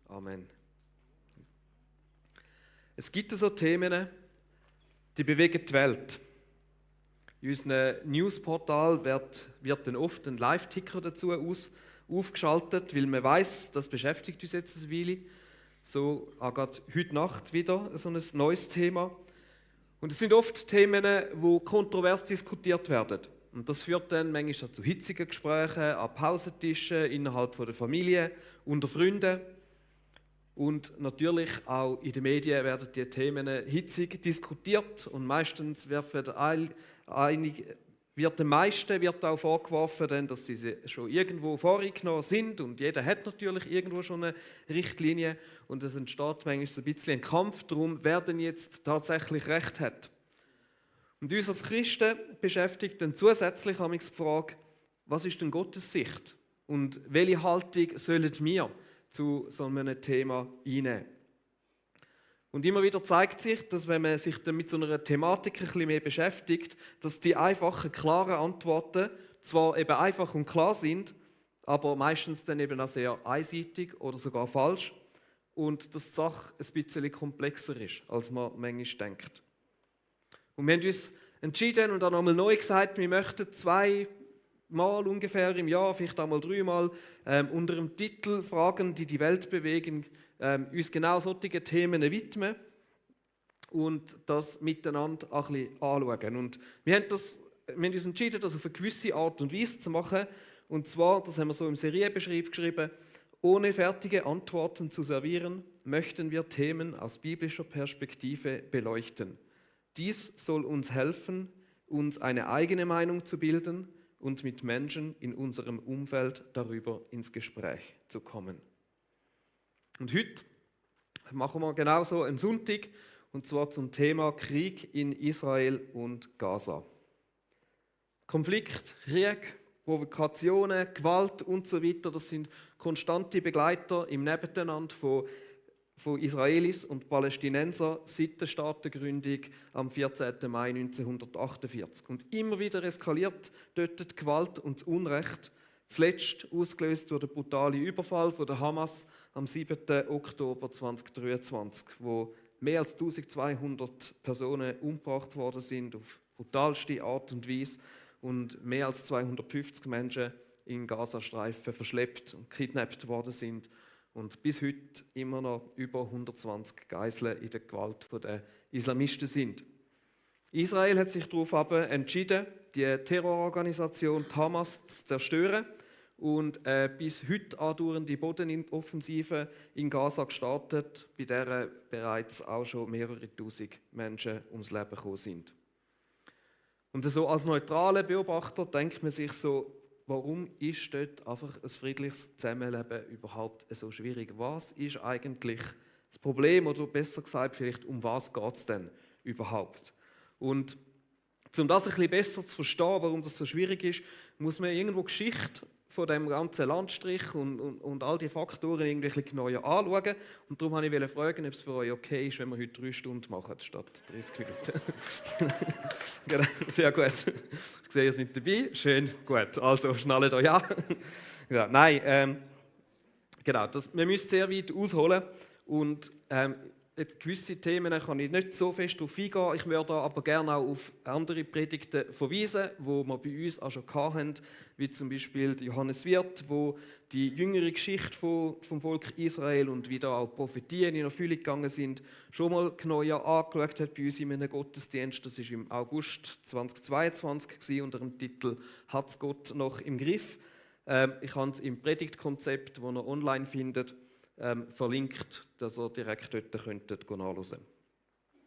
Amen. Es gibt so Themen, die bewegen die Welt. In unserem Newsportal wird dann oft ein Live-Ticker dazu aufgeschaltet, weil man weiss, das beschäftigt uns jetzt eine Weile. So auch gerade heute Nacht wieder so ein neues Thema. Und es sind oft Themen, die kontrovers diskutiert werden. Und das führt dann manchmal zu hitzigen Gesprächen, an Pausentischen, innerhalb der Familie, unter Freunden. Und natürlich auch in den Medien werden die Themen hitzig diskutiert. Und meistens wird den meisten auch vorgeworfen, dass sie schon irgendwo vorgenommen sind. Und jeder hat natürlich irgendwo schon eine Richtlinie. Und es entsteht manchmal so ein bisschen ein Kampf darum, wer denn jetzt tatsächlich Recht hat. Und uns als Christen beschäftigt dann zusätzlich die Frage, was ist denn Gottes Sicht? Und welche Haltung sollen wir zu so einem Thema einnehmen? Und immer wieder zeigt sich, dass wenn man sich dann mit so einer Thematik ein bisschen mehr beschäftigt, dass die einfachen, klaren Antworten zwar eben einfach und klar sind, aber meistens dann eben auch sehr einseitig oder sogar falsch und dass die Sache ein bisschen komplexer ist, als man manchmal denkt. Und wir haben uns entschieden und dann nochmal neu gesagt, wir möchten 2 Mal ungefähr im Jahr, vielleicht auch mal 3 Mal, unter dem Titel «Fragen, die die Welt bewegen», uns genau solche Themen widmen und das miteinander auch ein bisschen anschauen. Und wir haben uns entschieden, das auf eine gewisse Art und Weise zu machen. Und zwar, das haben wir so im Serienbeschrieb geschrieben, ohne fertige Antworten zu servieren, möchten wir Themen aus biblischer Perspektive beleuchten. Dies soll uns helfen, uns eine eigene Meinung zu bilden und mit Menschen in unserem Umfeld darüber ins Gespräch zu kommen. Und heute machen wir genauso einen Sonntag, und zwar zum Thema Krieg in Israel und Gaza. Konflikt, Krieg, Provokationen, Gewalt und so weiter, das sind konstante Begleiter im Nebeneinander von Israelis und Palästinensern seit der Staatengründung am 14. Mai 1948. Und immer wieder eskaliert dort die Gewalt und das Unrecht, zuletzt ausgelöst durch den brutalen Überfall von der Hamas am 7. Oktober 2023, wo mehr als 1200 Personen umgebracht worden sind auf brutalste Art und Weise und mehr als 250 Menschen im Gazastreifen verschleppt und kidnappt worden sind. Und bis heute immer noch über 120 Geiseln in der Gewalt der Islamisten sind. Israel hat sich darauf entschieden, die Terrororganisation Hamas zu zerstören und bis heute andauernde Bodenoffensive in Gaza gestartet, bei der bereits auch schon mehrere tausend Menschen ums Leben gekommen sind. Und so als neutraler Beobachter denkt man sich so, warum ist dort einfach ein friedliches Zusammenleben überhaupt so schwierig? Was ist eigentlich das Problem oder besser gesagt, vielleicht um was geht es denn überhaupt? Und um das ein bisschen besser zu verstehen, warum das so schwierig ist, muss man irgendwo die Geschichte von dem ganzen Landstrich und all die Faktoren irgendwie ein bisschen genauer anschauen. Und darum wollte ich fragen, ob es für euch okay ist, wenn wir heute 3 Stunden machen, statt 30 Minuten. Genau, sehr gut. Ich sehe, ihr seid dabei. Schön, gut. Also, schnallt euch an. Ja, nein, genau, wir müssen sehr weit ausholen. Und jetzt gewisse Themen kann ich nicht so fest darauf eingehen. Ich würde aber gerne auch auf andere Predigten verweisen, die wir bei uns auch schon hatten, wie zum Beispiel Johannes Wirth, wo die jüngere Geschichte vom Volk Israel und wie da auch Prophetien in Erfüllung gegangen sind, schon mal genauer angeschaut hat bei uns in einem Gottesdienst. Das war im August 2022 unter dem Titel «Hat's Gott noch im Griff?». Ich habe es im Predigtkonzept, das ihr online findet, verlinkt, dass ihr direkt dort nachhören könnt.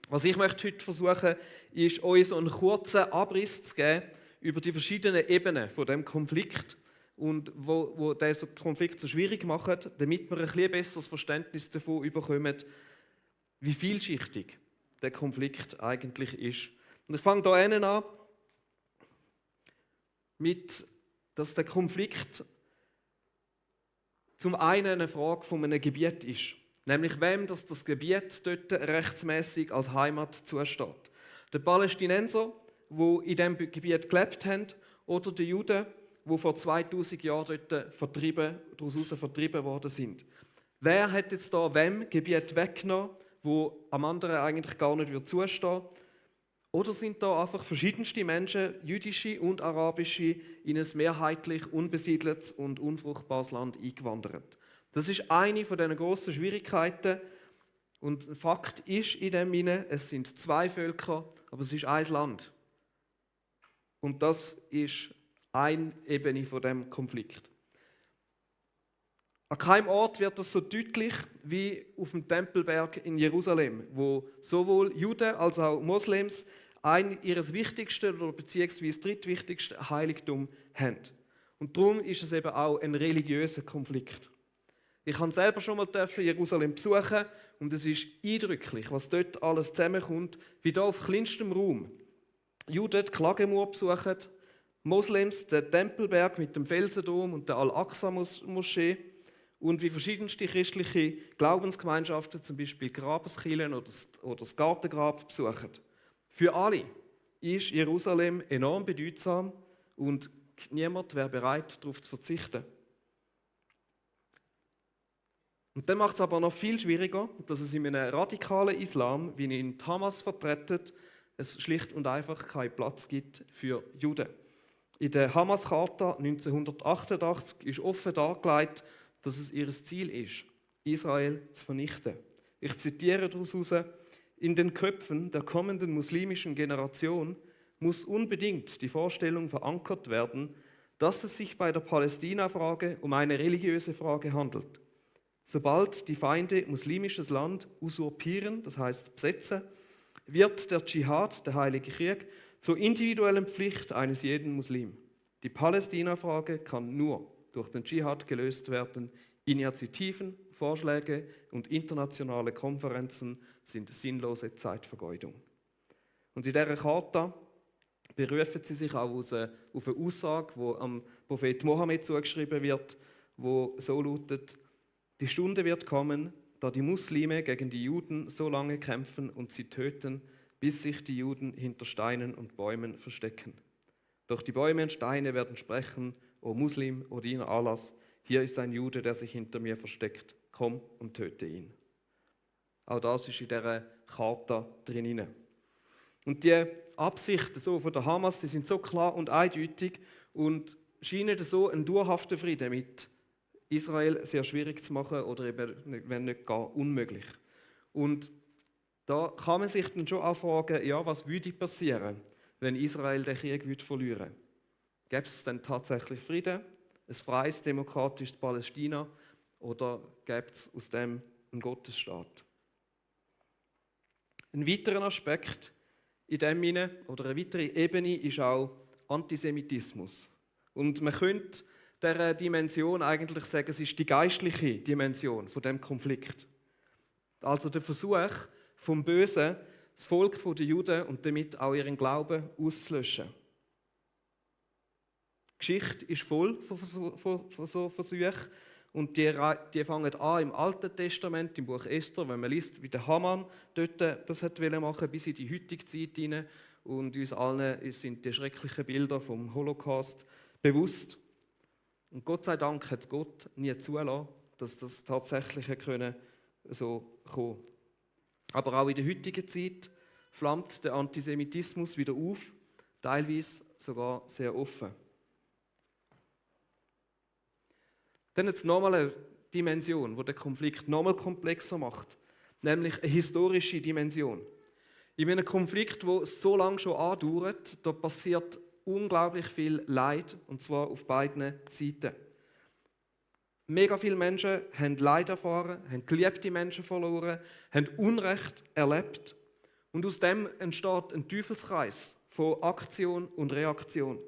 Was ich möchte heute versuchen, ist euch so einen kurzen Abriss zu geben über die verschiedenen Ebenen von dem Konflikt und wo diesen Konflikt so schwierig machen, damit wir ein bisschen besseres Verständnis davon bekommen, wie vielschichtig der Konflikt eigentlich ist. Und ich fange hier an mit, dass der Konflikt zum einen eine Frage von einem Gebiet ist, nämlich wem das Gebiet dort rechtsmäßig als Heimat zusteht. Den Palästinenser, die in diesem Gebiet gelebt haben, oder den Juden, die vor 2000 Jahren dort daraus vertrieben worden sind. Wer hat jetzt da wem Gebiet weggenommen, wo am anderen eigentlich gar nicht zustehen würde? Oder sind da einfach verschiedenste Menschen, jüdische und arabische, in ein mehrheitlich unbesiedeltes und unfruchtbares Land eingewandert? Das ist eine von diesen grossen Schwierigkeiten. Und Fakt ist in dem Sinne, es sind zwei Völker, aber es ist ein Land. Und das ist eine Ebene von dem Konflikt. An keinem Ort wird das so deutlich wie auf dem Tempelberg in Jerusalem, wo sowohl Juden als auch Moslems ihres wichtigsten oder beziehungsweise drittwichtigsten Heiligtum haben. Und darum ist es eben auch ein religiöser Konflikt. Ich habe selber schon mal Jerusalem besuchen und es ist eindrücklich, was dort alles zusammenkommt, wie da auf kleinstem Raum Juden die Klagemauer besuchen, Moslems den Tempelberg mit dem Felsendom und der Al-Aqsa-Moschee und wie verschiedenste christliche Glaubensgemeinschaften, zum Beispiel Grabeskirchen oder das Gartengrab, besuchen. Für alle ist Jerusalem enorm bedeutsam und niemand wäre bereit, darauf zu verzichten. Und dann macht es aber noch viel schwieriger, dass es in einem radikalen Islam, wie ihn die Hamas vertreten, es schlicht und einfach keinen Platz gibt für Juden. In der Hamas-Charta 1988 ist offen dargelegt, dass es ihr Ziel ist, Israel zu vernichten. Ich zitiere daraus: In den Köpfen der kommenden muslimischen Generation muss unbedingt die Vorstellung verankert werden, dass es sich bei der Palästina-Frage um eine religiöse Frage handelt. Sobald die Feinde muslimisches Land usurpieren, das heißt besetzen, wird der Dschihad, der Heilige Krieg, zur individuellen Pflicht eines jeden Muslim. Die Palästina-Frage kann nur durch den Dschihad gelöst werden. Initiativen, Vorschläge und internationale Konferenzen sind sinnlose Zeitvergeudung. Und in dieser Charta berufen sie sich auch auf eine Aussage, die am Prophet Mohammed zugeschrieben wird, wo so lautet: Die Stunde wird kommen, da die Muslime gegen die Juden so lange kämpfen und sie töten, bis sich die Juden hinter Steinen und Bäumen verstecken. Doch die Bäume und Steine werden sprechen: O Muslim, o Diener Allahs, hier ist ein Jude, der sich hinter mir versteckt. Komm und töte ihn. Auch das ist in dieser Charta drin. Und die Absichten so von der Hamas, die sind so klar und eindeutig und scheinen so einen dauerhaften Frieden mit Israel sehr schwierig zu machen oder eben, wenn nicht gar unmöglich. Und da kann man sich dann schon auch fragen, ja, was würde passieren, wenn Israel den Krieg verlieren würde? Gäbe es dann tatsächlich Frieden, ein freies, demokratisches Palästina, oder gäbe es aus dem einen Gottesstaat? Ein weiterer Aspekt in dem Sinne, oder eine weitere Ebene, ist auch Antisemitismus. Und man könnte dieser Dimension eigentlich sagen, es ist die geistliche Dimension von dem Konflikt. Also der Versuch vom Bösen, das Volk der Juden und damit auch ihren Glauben auszulöschen. Die Geschichte ist voll von so Versuchen und die fangen an im Alten Testament, im Buch Esther, wenn man liest, wie der Haman dort das machen wollte, bis in die heutige Zeit hinein. Und uns allen sind die schrecklichen Bilder vom Holocaust bewusst. Und Gott sei Dank hat Gott nie zulassen, dass das tatsächlich so kommen. Aber auch in der heutigen Zeit flammt der Antisemitismus wieder auf, teilweise sogar sehr offen. Dann jetzt nochmal eine Dimension, die den Konflikt nochmal komplexer macht, nämlich eine historische Dimension. In einem Konflikt, der so lange schon andauert, da passiert unglaublich viel Leid, und zwar auf beiden Seiten. Mega viele Menschen haben Leid erfahren, haben geliebte Menschen verloren, haben Unrecht erlebt. Und aus dem entsteht ein Teufelskreis von Aktion und Reaktion.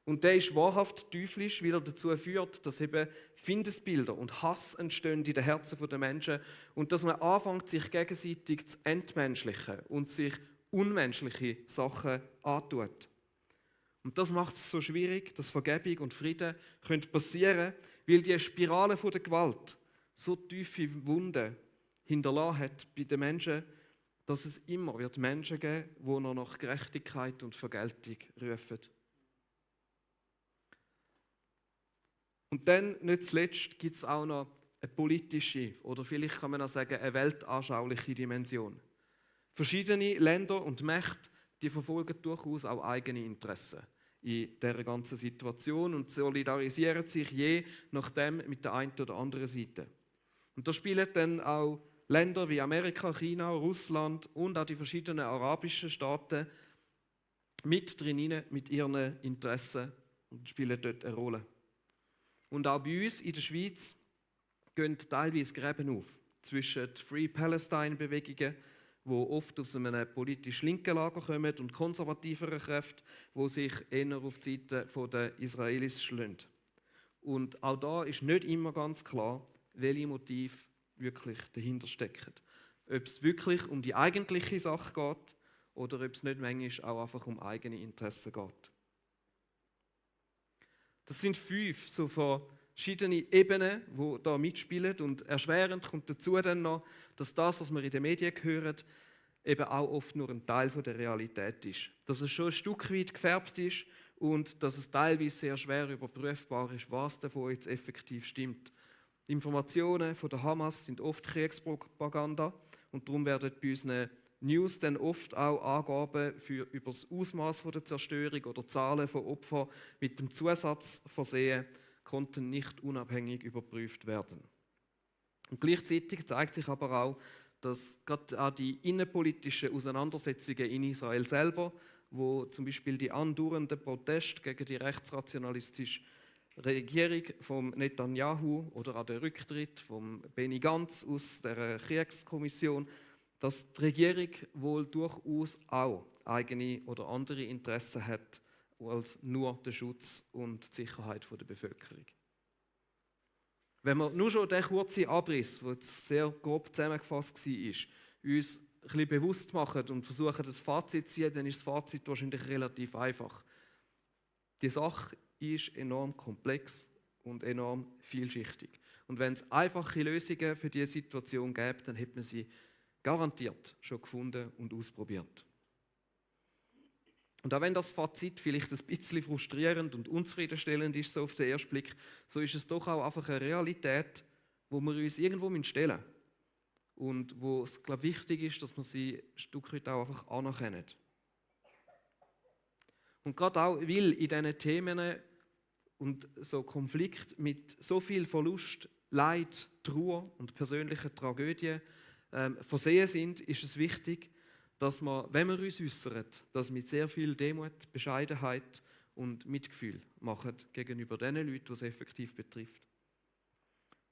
Und der ist wahrhaft teuflisch, weil er dazu führt, dass eben Feindesbilder und Hass entstehen in den Herzen der Menschen und dass man anfängt, sich gegenseitig zu entmenschlichen und sich unmenschliche Sachen antut. Und das macht es so schwierig, dass Vergebung und Frieden passieren können, weil die Spirale der Gewalt so tiefe Wunden hinterlassen hat bei den Menschen, dass es immer wird Menschen geben wird, die noch nach Gerechtigkeit und Vergeltung rufen. Und dann, nicht zuletzt, gibt es auch noch eine politische oder vielleicht kann man auch sagen, eine weltanschauliche Dimension. Verschiedene Länder und Mächte, die verfolgen durchaus auch eigene Interessen in dieser ganzen Situation und solidarisieren sich je nachdem mit der einen oder anderen Seite. Und da spielen dann auch Länder wie Amerika, China, Russland und auch die verschiedenen arabischen Staaten mit drin mit ihren Interessen und spielen dort eine Rolle. Und auch bei uns in der Schweiz gehen teilweise Gräben auf zwischen Free Palestine-Bewegungen, die oft aus einem politisch linken Lager kommen, und konservativeren Kräften, die sich eher auf die Seite der Israelis schlagen. Und auch da ist nicht immer ganz klar, welche Motive wirklich dahinter stecken. Ob es wirklich um die eigentliche Sache geht oder ob es nicht manchmal auch einfach um eigene Interessen geht. Das sind 5 so verschiedene Ebenen, die da mitspielen, und erschwerend kommt dazu dann noch, dass das, was wir in den Medien hören, eben auch oft nur ein Teil der Realität ist. Dass es schon ein Stück weit gefärbt ist und dass es teilweise sehr schwer überprüfbar ist, was davon jetzt effektiv stimmt. Die Informationen von der Hamas sind oft Kriegspropaganda und darum werden bei unseren News dann oft auch Angaben über das Ausmaß der Zerstörung oder Zahlen von Opfern mit dem Zusatz versehen, konnten nicht unabhängig überprüft werden. Und gleichzeitig zeigt sich aber auch, dass gerade auch die innenpolitischen Auseinandersetzungen in Israel selber, wo zum Beispiel die andauernden Proteste gegen die rechtsrationalistische Regierung von Netanyahu oder auch der Rücktritt von Benny Gantz aus der Kriegskommission, dass die Regierung wohl durchaus auch eigene oder andere Interessen hat als nur den Schutz und die Sicherheit der Bevölkerung. Wenn wir nur schon den kurzen Abriss, der jetzt sehr grob zusammengefasst war, uns ein bisschen bewusst machen und versuchen, das Fazit zu ziehen, dann ist das Fazit wahrscheinlich relativ einfach. Die Sache ist enorm komplex und enorm vielschichtig. Und wenn es einfache Lösungen für diese Situation gäbe, dann hätte man sie garantiert schon gefunden und ausprobiert. Und auch wenn das Fazit vielleicht ein bisschen frustrierend und unzufriedenstellend ist, so auf den ersten Blick, so ist es doch auch einfach eine Realität, wo wir uns irgendwo stellen müssen. Und wo es, glaube ich, wichtig ist, dass wir sie ein Stück weit auch einfach anerkennen. Und gerade auch, weil in diesen Themen und so Konflikt mit so viel Verlust, Leid, Trauer und persönlichen Tragödien versehen sind, ist es wichtig, dass wir, wenn wir uns äußern, das mit sehr viel Demut, Bescheidenheit und Mitgefühl machen gegenüber den Leuten, die es effektiv betrifft.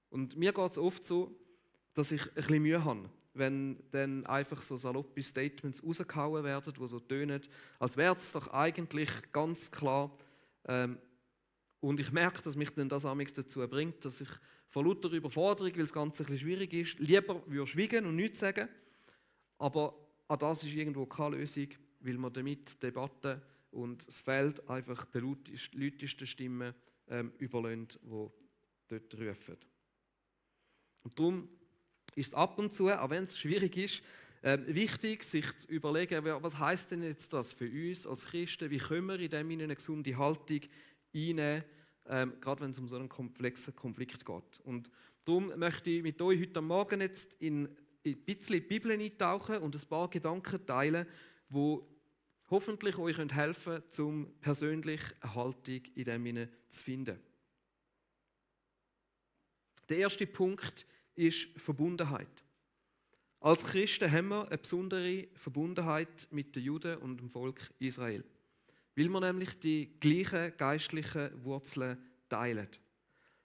Und mir geht es oft so, dass ich ein bisschen Mühe habe, wenn dann einfach so saloppe Statements rausgehauen werden, die so tönen, als wäre es doch eigentlich ganz klar. Und ich merke, dass mich dann das amigs dazu bringt, dass ich vor lauter Überforderung, weil das Ganze ein bisschen schwierig ist, lieber schweigen und nichts sagen. Aber auch das ist irgendwo keine Lösung, weil man damit Debatten und das Feld einfach den lautesten Stimmen überlässt, die dort rufen. Und darum ist es ab und zu, auch wenn es schwierig ist, wichtig, sich zu überlegen, was heisst denn jetzt das für uns als Christen? Wie können wir in dem eine gesunde Haltung einnehmen, gerade wenn es um so einen komplexen Konflikt geht. Und darum möchte ich mit euch heute Morgen jetzt in ein bisschen in die Bibel eintauchen und ein paar Gedanken teilen, die hoffentlich euch helfen können, um persönlich eine Haltung in dem zu finden. Der erste Punkt ist Verbundenheit. Als Christen haben wir eine besondere Verbundenheit mit den Juden und dem Volk Israel, weil wir nämlich die gleichen geistlichen Wurzeln teilen.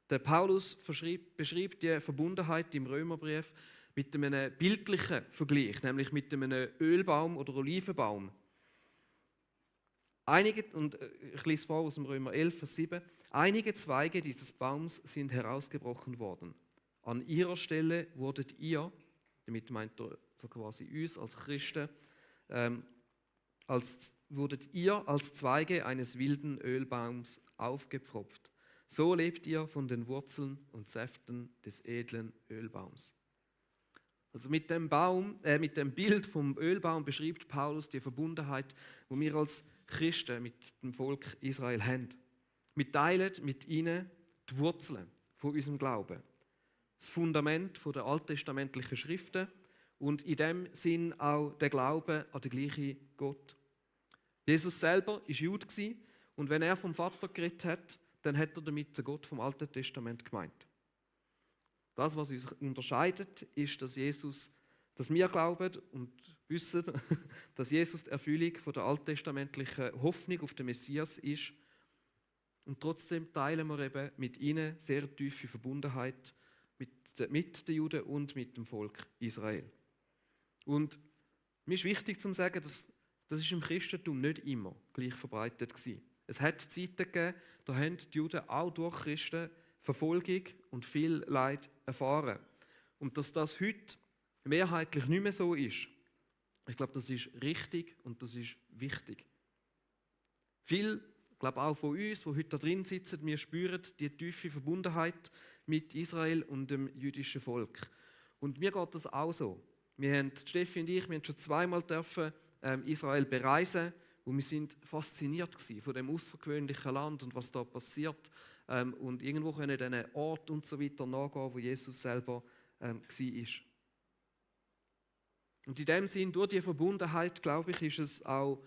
Der Paulus beschreibt die Verbundenheit im Römerbrief mit einem bildlichen Vergleich, nämlich mit einem Ölbaum oder Olivenbaum. Ich lese vor aus dem Römer 11, Vers 7. Einige Zweige dieses Baums sind herausgebrochen worden. An ihrer Stelle wurdet ihr, damit meint er so quasi uns als Christen, wurdet ihr als Zweige eines wilden Ölbaums aufgepfropft. So lebt ihr von den Wurzeln und Säften des edlen Ölbaums. Also mit dem Bild vom Ölbaum beschreibt Paulus die Verbundenheit, die wir als Christen mit dem Volk Israel haben. Wir teilen mit ihnen die Wurzeln von unserem Glauben. das Fundament der alttestamentlichen Schriften und in dem Sinn auch der Glaube an den gleichen Gott. Jesus selber war Jude und wenn er vom Vater geredet hat, dann hat er damit den Gott vom Alten Testament gemeint. Das, was uns unterscheidet, ist, dass wir glauben und wissen, dass Jesus die Erfüllung von der alttestamentlichen Hoffnung auf den Messias ist. Und trotzdem teilen wir eben mit ihnen sehr tiefe Verbundenheit mit den Juden und mit dem Volk Israel. Und mir ist wichtig zu sagen, dass das ist im Christentum nicht immer gleich verbreitet war. Es hat Zeiten gegeben, da haben die Juden auch durch Christen Verfolgung und viel Leid erfahren. Und dass das heute mehrheitlich nicht mehr so ist, ich glaube, das ist richtig und das ist wichtig. Viele, ich glaube auch von uns, die heute da drin sitzen, wir spüren die tiefe Verbundenheit mit Israel und dem jüdischen Volk. Und mir geht das auch so. Steffi und ich, wir haben schon zweimal Israel bereisen und wir sind fasziniert von dem außergewöhnlichen Land und was da passiert und irgendwo können diesen Ort und so weiter nachgehen, wo Jesus selber war. Und in dem Sinn, durch die Verbundenheit, glaube ich, ist es auch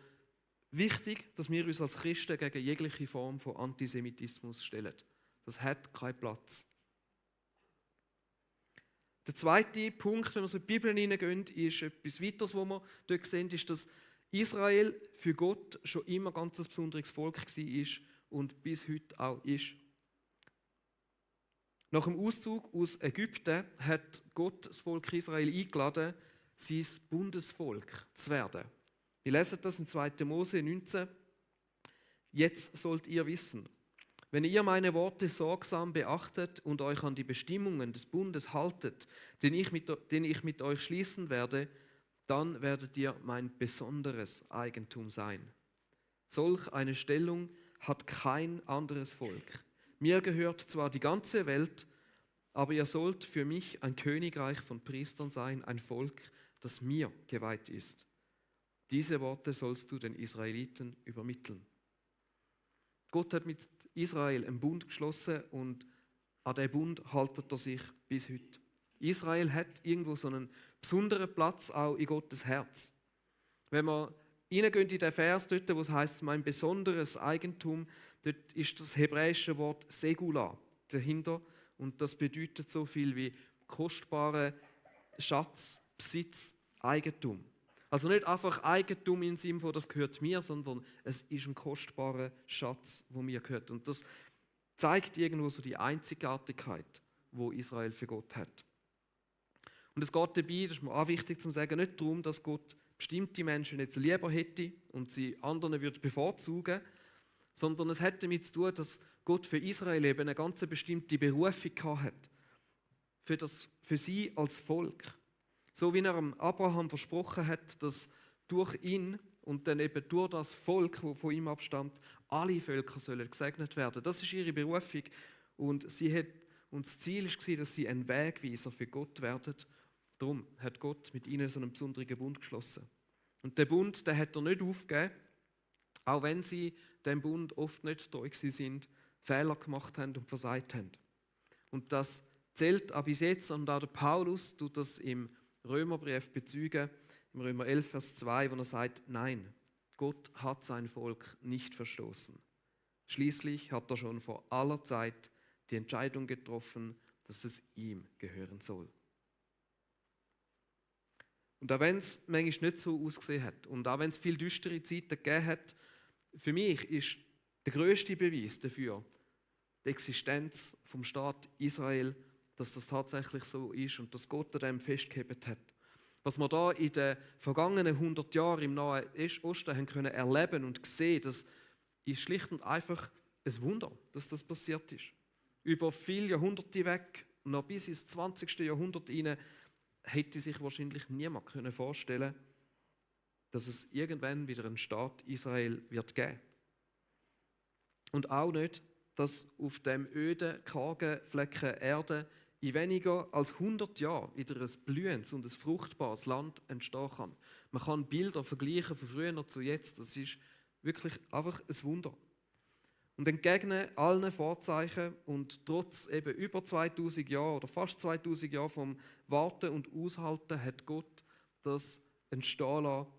wichtig, dass wir uns als Christen gegen jegliche Form von Antisemitismus stellen. Das hat keinen Platz. Der zweite Punkt, wenn wir so in die Bibel hineingehen, ist etwas weiteres, was wir dort sehen, ist, dass Israel für Gott schon immer ganz ein besonderes Volk war und bis heute auch ist. Nach dem Auszug aus Ägypten hat Gott das Volk Israel eingeladen, sein Bundesvolk zu werden. Wir lesen das in 2. Mose 19. Jetzt sollt ihr wissen, wenn ihr meine Worte sorgsam beachtet und euch an die Bestimmungen des Bundes haltet, den ich mit euch schließen werde, dann werdet ihr mein besonderes Eigentum sein. Solch eine Stellung hat kein anderes Volk. Mir gehört zwar die ganze Welt, aber ihr sollt für mich ein Königreich von Priestern sein, ein Volk, das mir geweiht ist. Diese Worte sollst du den Israeliten übermitteln. Gott hat mit Israel einen Bund geschlossen und an diesen Bund haltet er sich bis heute. Israel hat irgendwo so einen besonderen Platz auch in Gottes Herz. Wenn wir reingehen in den Vers dort, wo es heißt, mein besonderes Eigentum, dort ist das hebräische Wort Segula dahinter und das bedeutet so viel wie kostbare Schatz, Besitz, Eigentum. Also nicht einfach Eigentum im Sinne von, das gehört mir, sondern es ist ein kostbarer Schatz, der mir gehört. Und das zeigt irgendwo so die Einzigartigkeit, wo Israel für Gott hat. Und es geht dabei, das ist mir auch wichtig zu sagen, nicht darum, dass Gott bestimmte Menschen jetzt lieber hätte und sie anderen würde bevorzugen, sondern es hat damit zu tun, dass Gott für Israel eben eine ganz bestimmte Berufung hat. Für sie als Volk. So wie er Abraham versprochen hat, dass durch ihn und dann eben durch das Volk, das von ihm abstammt, alle Völker sollen gesegnet werden. Das ist ihre Berufung. Und das Ziel war, dass sie ein Wegweiser für Gott werden. Darum hat Gott mit ihnen so einen besonderen Bund geschlossen. Und der Bund, den hat er nicht aufgegeben, auch wenn sie dem Bund oft nicht treu sind, Fehler gemacht haben und versagt haben. Und das zählt auch bis jetzt, und auch der Paulus tut das im Römerbrief bezeugen, im Römer 11, Vers 2, wo er sagt, nein, Gott hat sein Volk nicht verstoßen. Schließlich hat er schon vor aller Zeit die Entscheidung getroffen, dass es ihm gehören soll. Und auch wenn es manchmal nicht so ausgesehen hat und auch wenn es viele düstere Zeiten gegeben hat, für mich ist der grösste Beweis dafür die Existenz vom Staat Israel, dass das tatsächlich so ist und dass Gott an dem festgehalten hat. Was wir da in den vergangenen 100 Jahren im Nahen Osten haben können erleben und sehen, das ist schlicht und einfach ein Wunder, dass das passiert ist. Über viele Jahrhunderte weg, noch bis ins 20. Jahrhundert hinein, hätte sich wahrscheinlich niemand vorstellen können, dass es irgendwann wieder einen Staat Israel wird geben. Und auch nicht, dass auf dem öden, kargen Flecken Erde in weniger als 100 Jahren wieder ein blühendes und ein fruchtbares Land entstehen kann. Man kann Bilder vergleichen von früher zu jetzt. Das ist wirklich einfach ein Wunder. Und entgegen allen Vorzeichen und trotz eben über 2000 Jahren oder fast 2000 Jahren vom Warten und Aushalten hat Gott das entstehen lassen,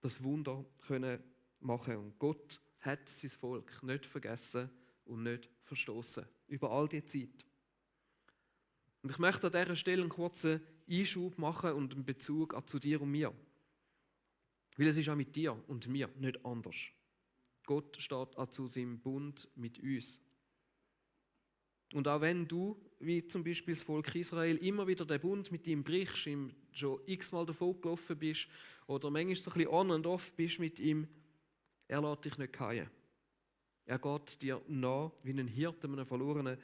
das Wunder können machen. Und Gott hat sein Volk nicht vergessen und nicht verstoßen über all die Zeit. Und ich möchte an dieser Stelle einen kurzen Einschub machen und einen Bezug zu dir und mir. Weil es ist auch mit dir und mir nicht anders. Gott steht auch zu seinem Bund mit uns. Und auch wenn du, wie zum Beispiel das Volk Israel, immer wieder den Bund mit ihm brichst, ihm schon x-mal davon gelaufen bist oder manchmal so ein bisschen on and off bist mit ihm, er lässt dich nicht fallen. Er geht dir nach wie ein Hirte einem verlorenen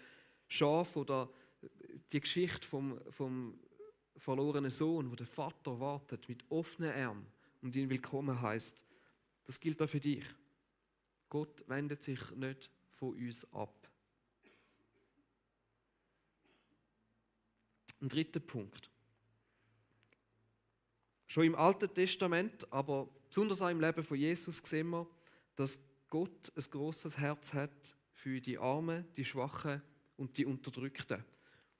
Schaf oder die Geschichte vom verlorenen Sohn, wo der Vater wartet mit offenen Armen und ihn willkommen heißt. Das gilt auch für dich. Gott wendet sich nicht von uns ab. Ein dritter Punkt. Schon im Alten Testament, aber besonders auch im Leben von Jesus sehen wir, dass Gott ein grosses Herz hat für die Armen, die Schwachen und die Unterdrückten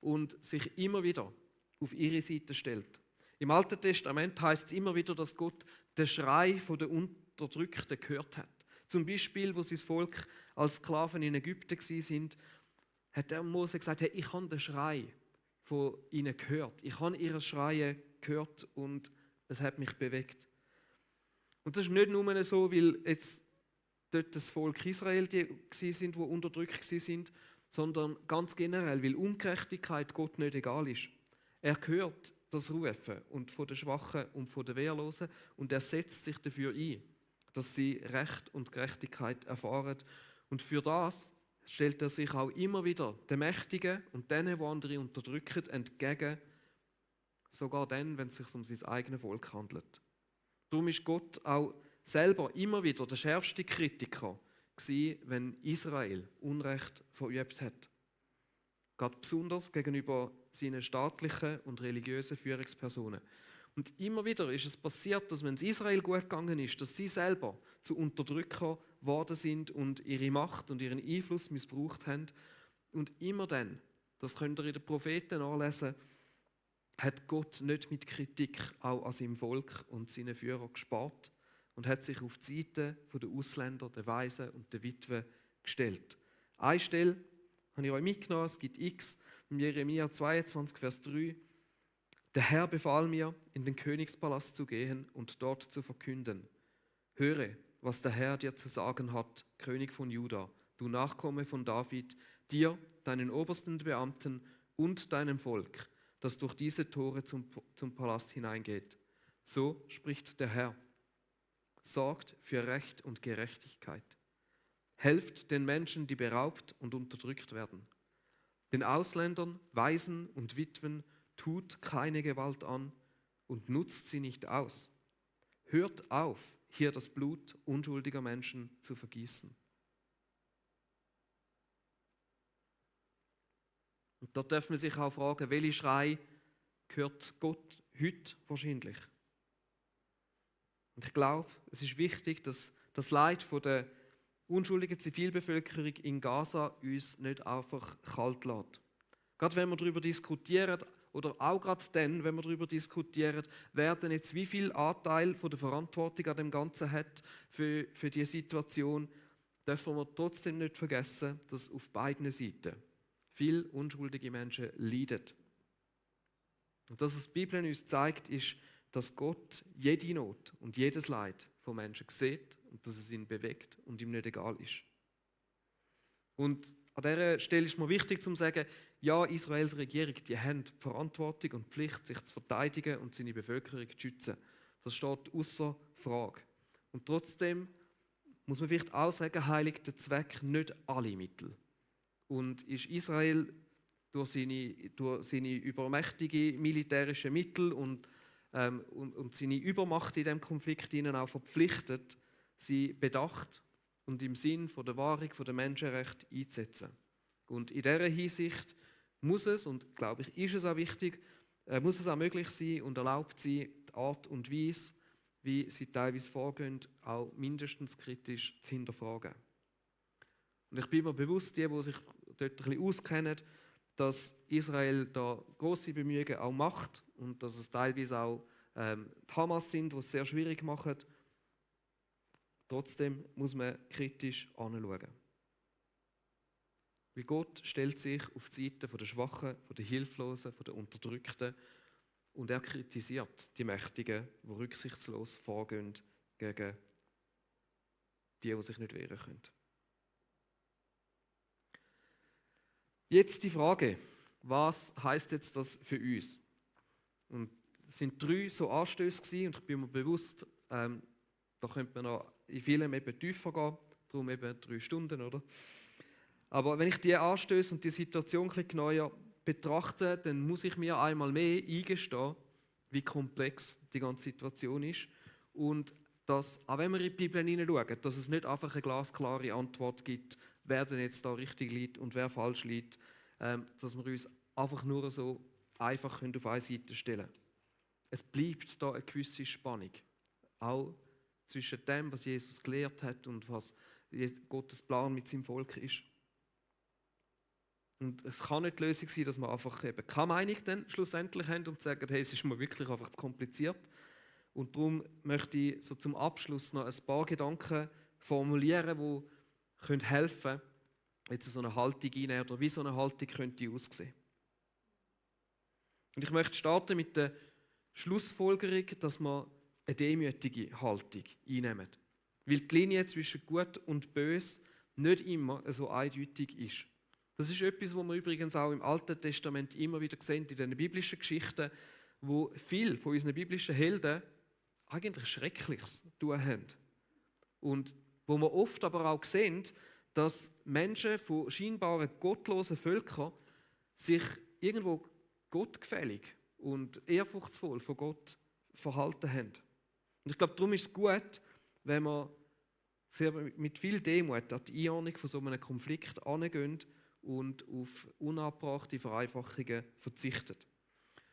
und sich immer wieder auf ihre Seite stellt. Im Alten Testament heißt es immer wieder, dass Gott den Schrei der Unterdrückten gehört hat. Zum Beispiel, wo sein Volk als Sklaven in Ägypten waren, hat der Mose gesagt, hey, ich habe den Schrei von ihnen gehört. Ich habe ihre Schreie gehört und es hat mich bewegt. Und das ist nicht nur so, weil jetzt dort das Volk Israel die unterdrückt waren, sondern ganz generell, weil Ungerechtigkeit Gott nicht egal ist. Er hört das Rufen und von den Schwachen und von den Wehrlosen und er setzt sich dafür ein, dass sie Recht und Gerechtigkeit erfahren. Und für das stellt er sich auch immer wieder den Mächtigen und denen, die andere unterdrücken, entgegen, sogar dann, wenn es sich um sein eigenes Volk handelt. Darum ist Gott auch selber immer wieder der schärfste Kritiker gewesen, wenn Israel Unrecht verübt hat. Gerade besonders gegenüber seinen staatlichen und religiösen Führungspersonen. Und immer wieder ist es passiert, dass wenn es Israel gut gegangen ist, dass sie selber zu Unterdrücker geworden sind und ihre Macht und ihren Einfluss missbraucht haben. Und immer dann, das könnt ihr in den Propheten nachlesen, hat Gott nicht mit Kritik auch an seinem Volk und seinen Führern gespart und hat sich auf die Seite der Ausländer, der Waisen und der Witwen gestellt. Eine Stelle habe ich euch mitgenommen, es gibt x, in Jeremia 22, Vers 3. Der Herr befahl mir, in den Königspalast zu gehen und dort zu verkünden. Höre, was der Herr dir zu sagen hat, König von Juda, du Nachkomme von David, dir, deinen obersten Beamten und deinem Volk, das durch diese Tore zum Palast hineingeht. So spricht der Herr. Sorgt für Recht und Gerechtigkeit. Helft den Menschen, die beraubt und unterdrückt werden. Den Ausländern, Waisen und Witwen tut keine Gewalt an und nutzt sie nicht aus. Hört auf, hier das Blut unschuldiger Menschen zu vergießen. Und dort darf man sich auch fragen, welche Schrei gehört Gott heute wahrscheinlich? Und ich glaube, es ist wichtig, dass das Leid der unschuldigen Zivilbevölkerung in Gaza uns nicht einfach kalt lässt. Gerade wenn wir darüber diskutieren, oder auch gerade dann, wenn wir darüber diskutieren, wer denn jetzt wie viel Anteil von der Verantwortung an dem Ganzen hat für diese Situation, dürfen wir trotzdem nicht vergessen, dass auf beiden Seiten viele unschuldige Menschen leiden. Und das, was die Bibel uns zeigt, ist, dass Gott jede Not und jedes Leid von Menschen sieht und dass es ihn bewegt und ihm nicht egal ist. Und an dieser Stelle ist mir wichtig zu sagen, ja, Israels Regierung, die haben die Verantwortung und die Pflicht, sich zu verteidigen und seine Bevölkerung zu schützen. Das steht außer Frage. Und trotzdem muss man vielleicht auch sagen, heiligt der Zweck nicht alle Mittel. Und ist Israel durch seine übermächtigen militärischen Mittel und seine Übermacht in diesem Konflikt ihnen auch verpflichtet, sie bedacht und im Sinn von der Wahrung der Menschenrechte einzusetzen. Und in dieser Hinsicht muss es, und glaube ich, ist es auch wichtig, muss es auch möglich sein und erlaubt sein, die Art und Weise, wie sie teilweise vorgehen, auch mindestens kritisch zu hinterfragen. Und ich bin mir bewusst, die sich dort ein bisschen auskennen, dass Israel da große Bemühungen auch macht und dass es teilweise auch die Hamas sind, die es sehr schwierig machen. Trotzdem muss man kritisch anschauen. Weil Gott stellt sich auf die Seite der Schwachen, der Hilflosen, der Unterdrückten und er kritisiert die Mächtigen, die rücksichtslos vorgehen gegen die sich nicht wehren können. Jetzt die Frage, was heißt jetzt das für uns? Und es sind 3 so Anstöße gewesen, und ich bin mir bewusst, da könnte man noch in vielen eben tiefer gehen, darum eben 3 Stunden, oder? Aber wenn ich die Anstöße und die Situation ein bisschen genauer betrachte, dann muss ich mir einmal mehr eingestehen, wie komplex die ganze Situation ist und dass, auch wenn wir in die Bibel hineinschauen, dass es nicht einfach eine glasklare Antwort gibt, wer denn jetzt da richtig liegt und wer falsch liegt, dass wir uns einfach nur so einfach auf eine Seite stellen können. Es bleibt da eine gewisse Spannung, auch zwischen dem, was Jesus gelehrt hat und was Gottes Plan mit seinem Volk ist. Und es kann nicht die Lösung sein, dass wir einfach eben keine Meinung dann schlussendlich haben und sagen, hey, es ist mir wirklich einfach zu kompliziert. Und darum möchte ich so zum Abschluss noch ein paar Gedanken formulieren, die helfen können, jetzt so eine Haltung einnehmen oder wie so eine Haltung könnte aussehen. Und ich möchte starten mit der Schlussfolgerung, dass wir eine demütige Haltung einnehmen. Weil die Linie zwischen Gut und Böse nicht immer so eindeutig ist. Das ist etwas, was wir übrigens auch im Alten Testament immer wieder sehen, in den biblischen Geschichten, wo viele von unseren biblischen Helden eigentlich Schreckliches tun haben. Und wo wir oft aber auch sehen, dass Menschen von scheinbaren gottlosen Völkern sich irgendwo gottgefällig und ehrfurchtsvoll von Gott verhalten haben. Und ich glaube, darum ist es gut, wenn wir mit viel Demut an die Einordnung von so einem Konflikt herangehen und auf unabbrachte Vereinfachungen verzichten.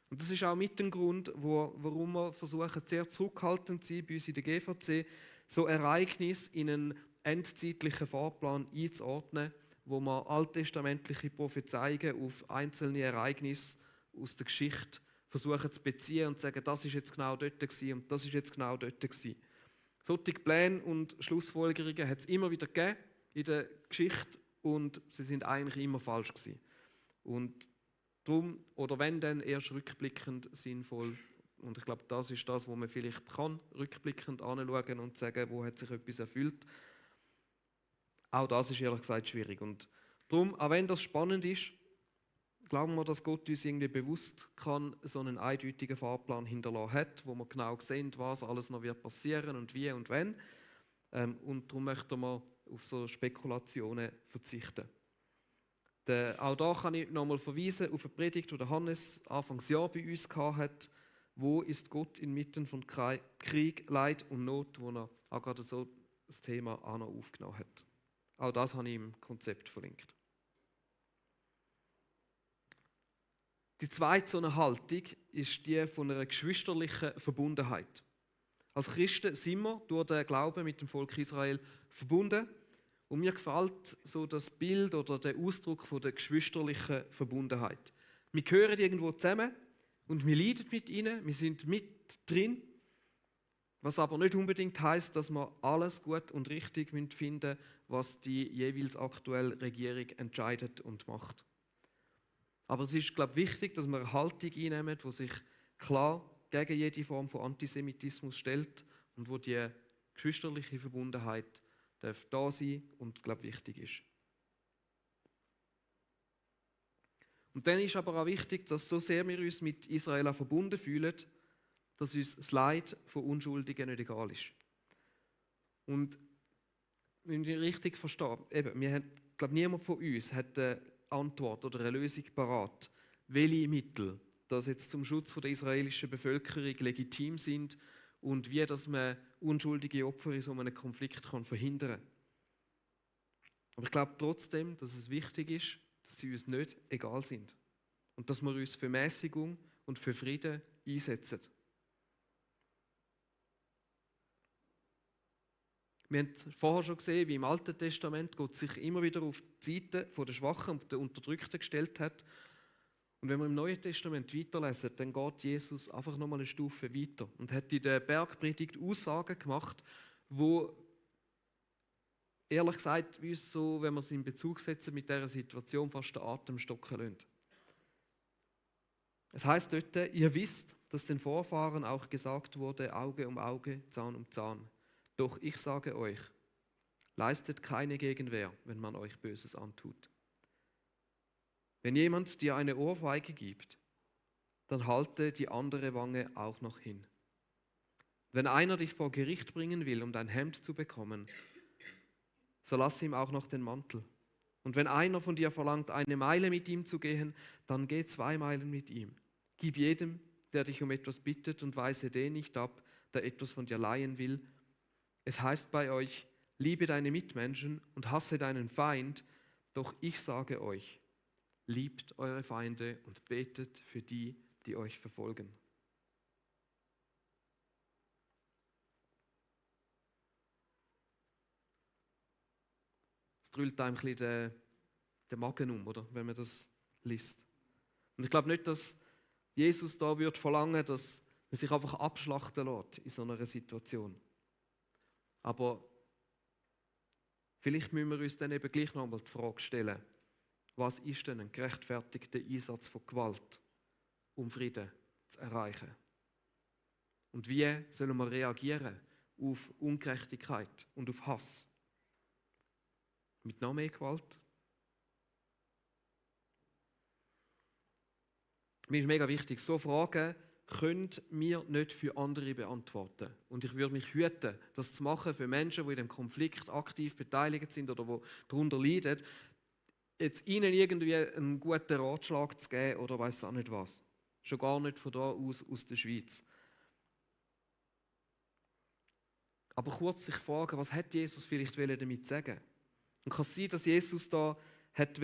Und das ist auch mit dem Grund, warum wir versuchen, sehr zurückhaltend zu sein bei uns in der GVC, so Ereignisse in einen endzeitlichen Fahrplan einzuordnen, wo man alttestamentliche Prophezeiungen auf einzelne Ereignisse aus der Geschichte versuchen zu beziehen und zu sagen, das ist jetzt genau dort gewesen und das ist jetzt genau dort gewesen. Solche Pläne und Schlussfolgerungen hat es immer wieder gegeben in der Geschichte und sie sind eigentlich immer falsch gewesen. Und darum, oder wenn dann erst rückblickend sinnvoll. Und ich glaube, das ist das, wo man vielleicht kann, rückblickend anschauen und sagen, wo hat sich etwas erfüllt. Auch das ist ehrlich gesagt schwierig. Und darum, auch wenn das spannend ist, glauben wir, dass Gott uns irgendwie bewusst kann, so einen eindeutigen Fahrplan hinterlassen hat, wo wir genau sehen, was alles noch wird passieren und wie und wenn. Und darum möchten wir auf so Spekulationen verzichten. Auch da kann ich nochmal verweisen auf eine Predigt, die Hannes Anfangsjahr bei uns hatte. Wo ist Gott inmitten von Krieg, Leid und Not, wo er auch gerade so das Thema auch noch aufgenommen hat. Auch das habe ich im Konzept verlinkt. Die zweite so eine Haltung ist die von einer geschwisterlichen Verbundenheit. Als Christen sind wir durch den Glauben mit dem Volk Israel verbunden. Und mir gefällt so das Bild oder der Ausdruck von der geschwisterlichen Verbundenheit. Wir gehören irgendwo zusammen und wir leiden mit ihnen, wir sind mit drin, was aber nicht unbedingt heisst, dass wir alles gut und richtig finden müssen, was die jeweils aktuelle Regierung entscheidet und macht. Aber es ist, glaube ich, wichtig, dass wir eine Haltung einnehmen, die sich klar gegen jede Form von Antisemitismus stellt und wo die geschwisterliche Verbundenheit darf da sein und, glaube ich, wichtig ist. Und dann ist aber auch wichtig, dass so sehr wir uns mit Israel verbunden fühlen, dass uns das Leid von Unschuldigen nicht egal ist. Und wenn ich richtig verstehe, glaube niemand von uns hat eine Antwort oder eine Lösung parat, welche Mittel das jetzt zum Schutz der israelischen Bevölkerung legitim sind und wie dass man unschuldige Opfer in so einem Konflikt verhindern kann. Aber ich glaube trotzdem, dass es wichtig ist, dass sie uns nicht egal sind und dass wir uns für Mäßigung und für Frieden einsetzen. Wir haben vorher schon gesehen, wie im Alten Testament Gott sich immer wieder auf die Seite der Schwachen und der Unterdrückten gestellt hat. Und wenn wir im Neuen Testament weiterlesen, dann geht Jesus einfach nochmal eine Stufe weiter und hat in der Bergpredigt Aussagen gemacht, wo ehrlich gesagt, uns so, wenn wir es in Bezug setzen mit dieser Situation, fast den Atem stocken lassen. Es heißt dort, ihr wisst, dass den Vorfahren auch gesagt wurde, Auge um Auge, Zahn um Zahn. Doch ich sage euch, leistet keine Gegenwehr, wenn man euch Böses antut. Wenn jemand dir eine Ohrfeige gibt, dann halte die andere Wange auch noch hin. Wenn einer dich vor Gericht bringen will, um dein Hemd zu bekommen, so lass ihm auch noch den Mantel. Und wenn einer von dir verlangt, 1 Meile mit ihm zu gehen, dann geh 2 Meilen mit ihm. Gib jedem, der dich um etwas bittet, und weise den nicht ab, der etwas von dir leihen will. Es heißt bei euch, liebe deine Mitmenschen und hasse deinen Feind, doch ich sage euch, liebt eure Feinde und betet für die, die euch verfolgen. Es drüllt einem ein bisschen den Magen um, oder? Wenn man das liest. Und ich glaube nicht, dass Jesus da würde verlangen, dass man sich einfach abschlachten lässt in so einer Situation. Aber vielleicht müssen wir uns dann eben gleich nochmal die Frage stellen, was ist denn ein gerechtfertigter Einsatz von Gewalt, um Frieden zu erreichen? Und wie sollen wir reagieren auf Ungerechtigkeit und auf Hass? Mit noch mehr Gewalt? Mir ist mega wichtig, so Fragen können wir nicht für andere beantworten. Und ich würde mich hüten, das zu machen für Menschen, die in dem Konflikt aktiv beteiligt sind oder die darunter leiden, jetzt ihnen irgendwie einen guten Ratschlag zu geben oder weiss auch nicht was. Schon gar nicht von da aus der Schweiz. Aber kurz sich fragen, was hat Jesus vielleicht damit sagen? Und kann es sein, dass Jesus da hat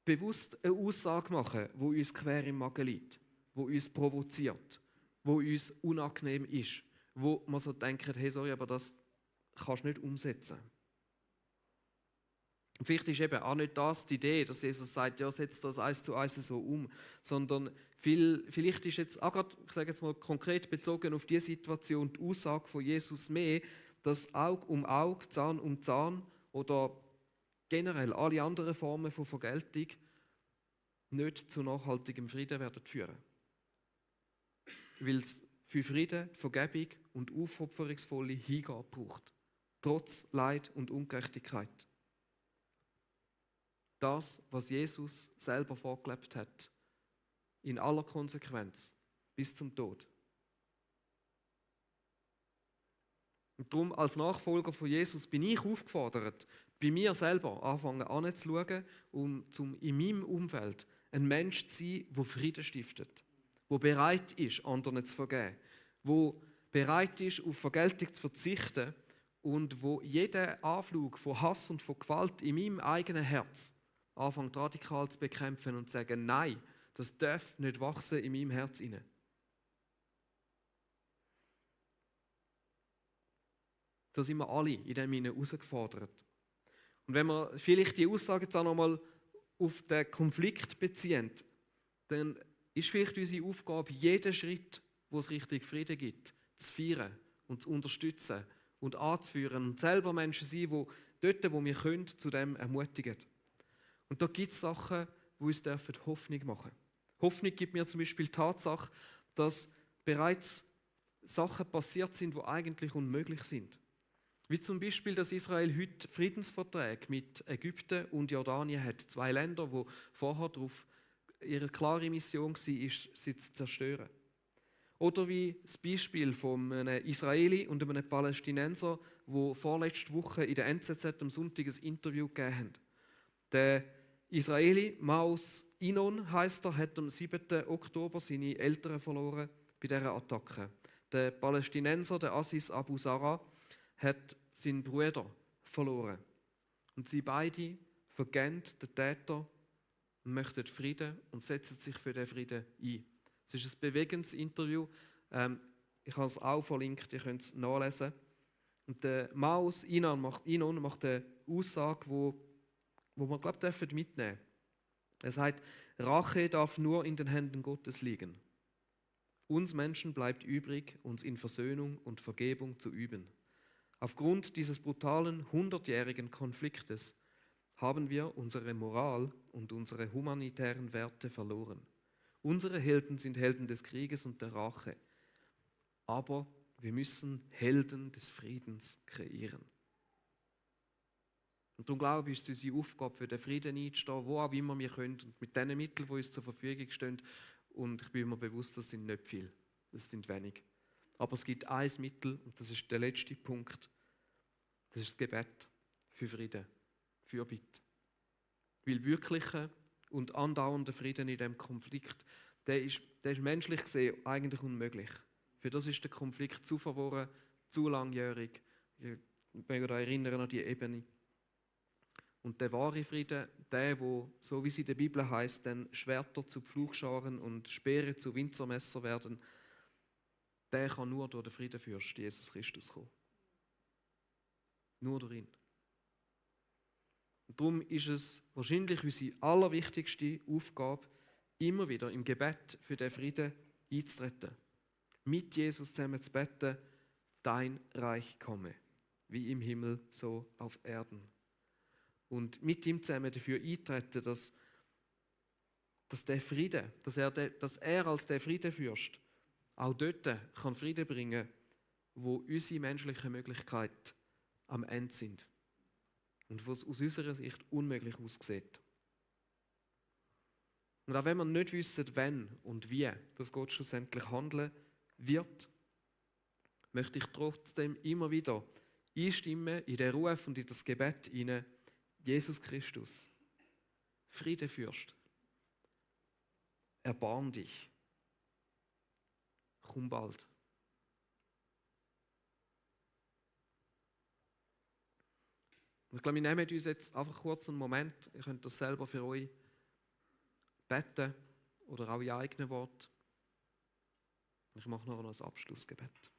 bewusst eine Aussage machen, die uns quer im Magen liegt, die uns provoziert, die uns unangenehm ist, wo man so denkt, hey, sorry, aber das kannst du nicht umsetzen. Und vielleicht ist eben auch nicht das die Idee, dass Jesus sagt, ja, setz das 1:1 so um, sondern vielleicht ist jetzt, auch gerade, ich sage jetzt mal konkret bezogen auf diese Situation, die Aussage von Jesus mehr, dass Auge um Auge, Zahn um Zahn oder generell alle anderen Formen von Vergeltung nicht zu nachhaltigem Frieden werden führen. Weil es für Frieden, Vergebung und aufopferungsvolle Hingabe braucht. Trotz Leid und Ungerechtigkeit. Das, was Jesus selber vorgelebt hat, in aller Konsequenz, bis zum Tod. Und darum, als Nachfolger von Jesus, bin ich aufgefordert, bei mir selber anfangen anzuschauen, um in meinem Umfeld ein Mensch zu sein, der Frieden stiftet, der bereit ist, anderen zu vergeben, der bereit ist, auf Vergeltung zu verzichten und wo jeden Anflug von Hass und von Gewalt in meinem eigenen Herz anfängt radikal zu bekämpfen und zu sagen, nein, das darf nicht wachsen in meinem Herz hinein. Da sind wir alle in dem hinein herausgefordert. Und wenn wir vielleicht die Aussage jetzt auch nochmal auf den Konflikt beziehen, dann ist vielleicht unsere Aufgabe, jeden Schritt, wo es richtig Frieden gibt, zu feiern und zu unterstützen und anzuführen und selber Menschen sein, die dort, wo wir können, zu dem ermutigen. Und da gibt es Sachen, die uns Hoffnung machen dürfen. Hoffnung gibt mir zum Beispiel die Tatsache, dass bereits Sachen passiert sind, die eigentlich unmöglich sind. Wie zum Beispiel, dass Israel heute Friedensverträge mit Ägypten und Jordanien hat. 2 Länder, die vorher darauf ihre klare Mission war, sie zu zerstören. Oder wie das Beispiel von einem Israeli und einem Palästinenser, die vorletzte Woche in der NZZ am Sonntag ein Interview gegeben haben. Der Israeli, Maus Inon heisst er, hat am 7. Oktober seine Eltern verloren bei dieser Attacke. Der Palästinenser, der Aziz Abu Sarah, hat seinen Bruder verloren. Und sie beide vergeben den Täter und möchten Frieden und setzen sich für den Frieden ein. Es ist ein bewegendes Interview. Ich habe es auch verlinkt, ihr könnt es nachlesen. Und der Maus Inon macht eine Aussage, wo wir, glaube ich, mitnehmen dürfen. Er sagt, Rache darf nur in den Händen Gottes liegen. Uns Menschen bleibt übrig, uns in Versöhnung und Vergebung zu üben. Aufgrund dieses brutalen 100-jährigen Konfliktes haben wir unsere Moral und unsere humanitären Werte verloren. Unsere Helden sind Helden des Krieges und der Rache. Aber wir müssen Helden des Friedens kreieren. Und darum glaube ich, ist es unsere Aufgabe, für den Frieden einzustehen, wo auch immer wir können und mit den Mitteln, die uns zur Verfügung stehen. Und ich bin mir bewusst, das sind nicht viele, das sind wenig. Aber es gibt ein Mittel und das ist der letzte Punkt. Das ist das Gebet für Frieden, Fürbitte. Weil wirklicher und andauernder Frieden in diesem Konflikt, der ist menschlich gesehen eigentlich unmöglich. Für das ist der Konflikt zu verworren, zu langjährig. Ich möchte euch erinnern an die Ebene. Und der wahre Frieden, der, wo, so wie es in der Bibel heißt, dann Schwerter zu Pflugscharen und Speere zu Winzermesser werden, der kann nur durch den Friedenfürst Jesus Christus kommen. Nur durch ihn. Und darum ist es wahrscheinlich unsere allerwichtigste Aufgabe, immer wieder im Gebet für den Frieden einzutreten. Mit Jesus zusammen zu beten, dein Reich komme, wie im Himmel, so auf Erden. Und mit ihm zusammen dafür eintreten, dass der Friede, dass er als der Friedenfürst auch dort kann Frieden bringen, wo unsere menschlichen Möglichkeiten am Ende sind und wo es aus unserer Sicht unmöglich aussieht. Und auch wenn wir nicht wissen, wann und wie das Gott schlussendlich handeln wird, möchte ich trotzdem immer wieder einstimmen in den Ruf und in das Gebet hinein: Jesus Christus, Friedefürst, erbarm dich, komm bald. Und ich glaube, wir nehmen uns jetzt einfach kurz einen Moment, ihr könnt das selber für euch beten oder auch in eigenen Worten. Ich mache noch ein Abschlussgebet.